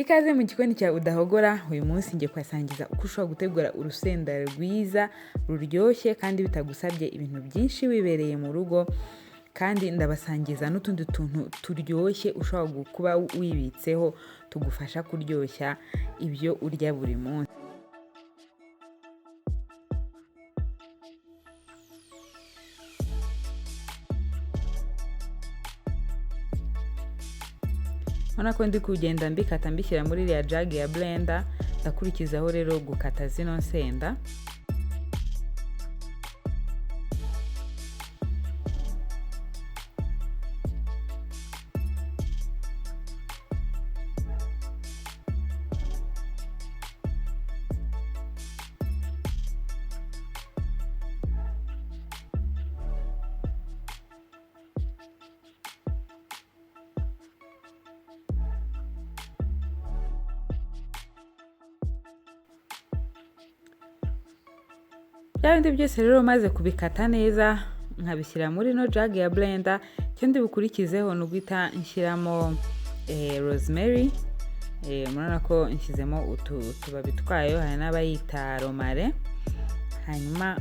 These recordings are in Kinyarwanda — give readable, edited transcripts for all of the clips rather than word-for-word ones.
Ikaze mu gikoni cya Udahogora. Uyu munsi ngiye kubasangiza uko ushobora gutegura urusenda rwiza ruryoshye kandi bitagusabye ibintu byinshi wibereye mu rugo, kandi ndabasangiza n'utundi tuntu turyoshye ushobora kuba wibitseho tugufasha kuryoshya ibyo urya buri munsi. Urabona ko ndi kugenda mbikata mbishyira muri iriya jug ya blender, ndakurikizaho rero gukata zino nsenda. Bya bindi byose rero maze kubikata neza nkabishyira muri no jug ya blender, icyo ndi bukurikizeho ni uguhita nshyiramo rosemary. Murabona ko nshyizemo utubabi twayo, hari n'abayita romarin. Hanyuma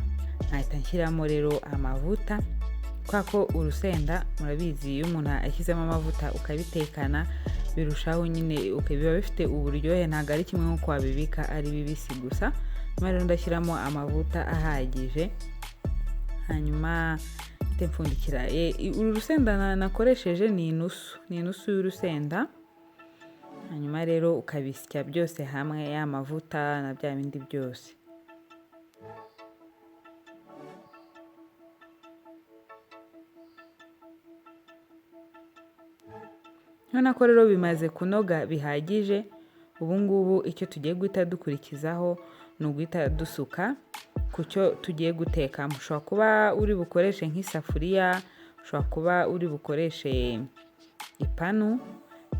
nkahita nshyiramo rero amavuta, kubera ko urusenda murabizi iyo umuntu ashyizemo amavuta ukabitekana birushaho nyine, biba bifite uburyohe, ntabwo ari kimwe nk'uko wabibika ari bibisi gusa. Hanyuma rero ndashyiramo amavuta ahagije, hanyuma mpite mpfundikira. Uru rusenda nakoresheje ni inusu, ni inusu y'urusenda. Hanyuma rero ukabisya byose hamwe, ya mavuta na bya bindi byose. Urabona ko rero bimaze kunoga bihagije. Ubu ngubu icyo tugiye guhita dukurikizaho ni uguhita dusuka ku cyo tugiye guteka. Ushobora kuba uri bukoreshe nk'isafuriya, ushobora kuba uri bukoreshe ipanu,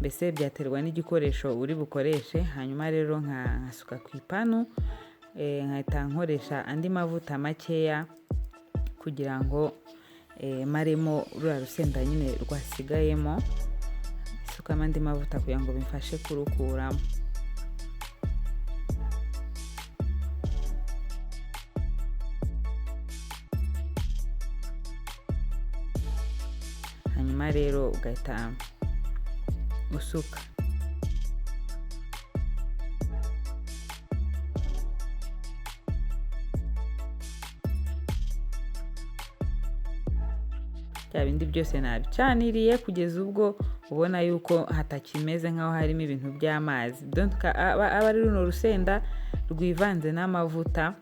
mbese byaterwa n'igikoresho uri bukoreshe. Hanyuma rero nkasuka ku ipanu, nkahita nkoresha andi mavuta makeya kugira ngo maremo ruriya rusenda nyine rwasigayemo, nsukamo andi mavuta kugira ngo bimfashe kurukuramo. Hanyuma rero ugahita usuka. Bya bindi byose nabicaniriye kugeza ubwo ubona yuko hatakimeze nk'aho harimo ibintu by'amazi. Donc aba ari runo rusenda rwivanze n'amavuta,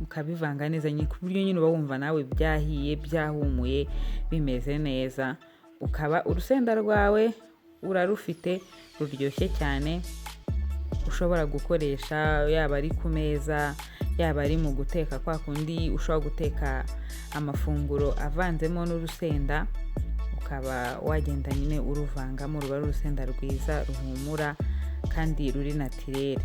ukabivanga neza ku buryo nyine uba wumva nawe byahiye, byahumuye, bimeze neza. Ukaba urusenda rwawe urarufite ruryoshye cyane, ushobora gukoresha yaba ari ku meza, yaba ari mu guteka kwa kundi ushobora guteka amafunguro avanzemo n'urusenda, ukaba wagenda nyine uruvangamo, ruba ari urusenda rwiza ruhumura kandi ruri naturel.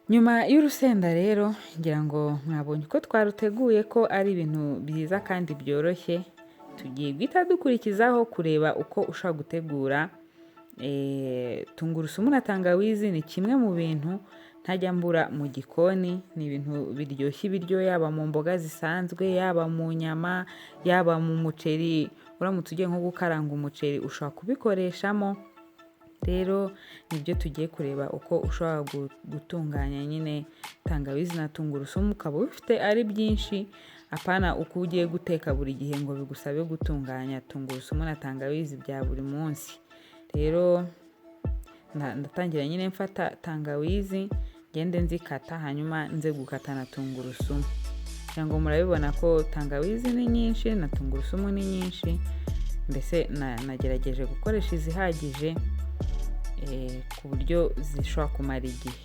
Nyuma y'urusenda rero ngira ngo mwabonye uko twaruteguye ko ari ibintu byiza kandi byoroshye. Tugiye guhita dukurikizaho kureba uko ushobora gutegura tungurusumu na tangawizi. Ni kimwe mu bintu ntajya mbura mu gikoni, ni ibintu biryoshya ibiryo, yaba mu mboga zisanzwe, yaba mu nyama, yaba mu muceri. Uramutse ugiye nko gukaranga umuceri ushobora kubikoreshamo. Rero nibyo tugiye kureba uko ushobora gutunganya nyine tangawizi na tungurusumu ukaba ubifite ari byinshi, apana uko ugiye guteka buri gihe ngo bigusabe gutunganya tungurusumu na tangawizi bya buri munsi. Rero ndatangira nyine mfata tangawizi ngende nzikata, hanyuma nze gukata na tungurusumu. Kugira ngo murabibona ko tangawizi ni nyinshi na tungurusumu ni nyinshi, mbese nagerageje gukoresha izihagije, ku buryo zishobora kumara igihe.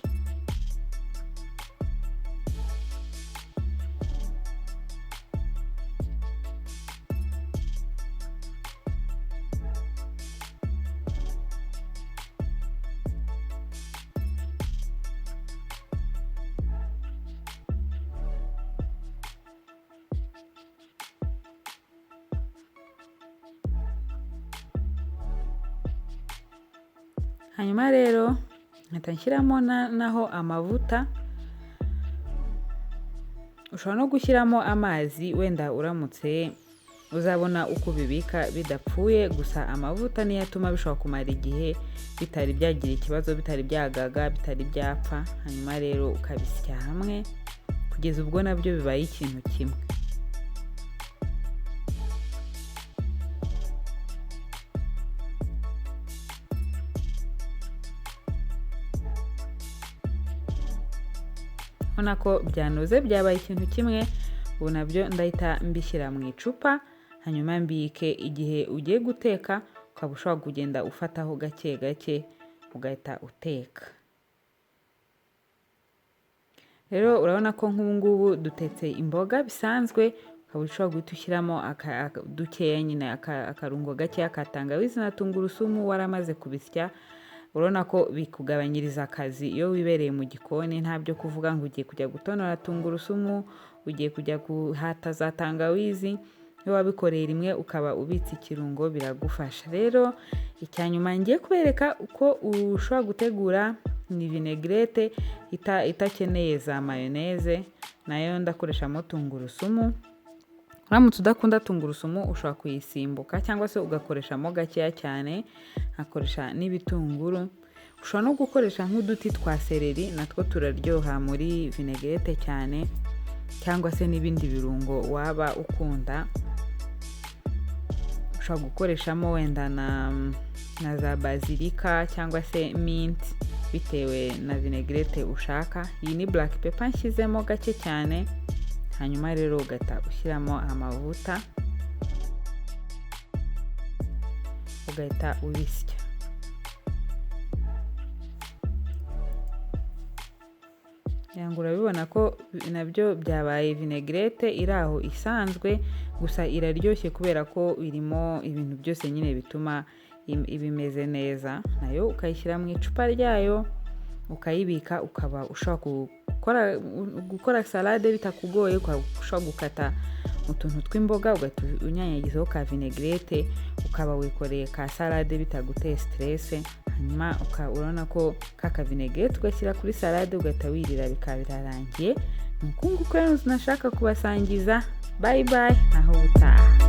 Hanyuma rero nkahita nshyiramo naho amavuta. Ushobora no gushyiramo amazi wenda uramutse uzabona uko ubibika bidapfuye, gusa amavuta niyo atuma bishobora kumara igihe bitari byagira ikibazo, bitari byagaga, bitari byapfa. Hanyuma rero ukabisya hamwe kugeza ubwo nabyo bibaye ikintu kimwe. Ubona ko byanoze byabaye ikintu kimwe. Ubu nabyo ndahita mbishyira mu icupa, hanyuma mbike. Igihe ugiye guteka ukaba ushobora kugenda ufataho gake gake ugahita uteka. Rero urabona ko nk'ubu ngubu dutetse imboga bisanzwe, ukaba ushobora guhita ushyiramo dukeya nyine, akarungo gakeya ka tangawizi na tungurusumu waramaze kubisya. Urabona ko bikugabanyiriza akazi iyo wibereye mu gikoni, nta byo kuvuga ngo ugiye kujya gutonora tungurusumu, ugiye kujya guhata za tangawizi. Iyo wabikoreye rimwe ukaba ubitse ikirungo biragufasha. Rero icya nyuma ngiye kubereka uko ushobora gutegura ni vinaigrette itakeneye za mayoneze, nayo ndakoreshamo tungurusumu. Uramutse udakunda tungurusumu ushobora kuyisimbuka cyangwa se ugakoreshamo gakeya cyane, nkakoresha n'ibitunguru. Ushobora no gukoresha nk'uduti twa seleri, natwo turaryoha muri vinaigrette cyane, cyangwa se n'ibindi birungo waba ukunda. Ushobora gukoreshamo wenda na za bazilika cyangwa se mint bitewe na vinaigrette ushaka. Iyi ni black pepper nshyizemo gake cyane. Hanyuma rero ugahita ushyiramo amavuta ugahita ubisya. Ngira urabibona ko nabyo byabaye vinaigrette iri aho isanzwe, gusa iraryoshye kubera ko irimo ibintu byose nyine bituma iba imeze neza. Nayo ukayishyira mu icupa ryayo ukayibika, ukaba ushobora gukora salade bitakugoye, ukaba ushobora gukata utuntu tw'imboga ugahita unyanyagizaho ka vinaigrette, ukaba wikoreye ka salade bitaguteye stress. Hanyuma urabona ko ka vinaigrette ugashyira kuri salade ugahita wirira bikaba birarangiye. Ni uku nguku rero nashaka kubasangiza. Bye bye, naho ubutaha.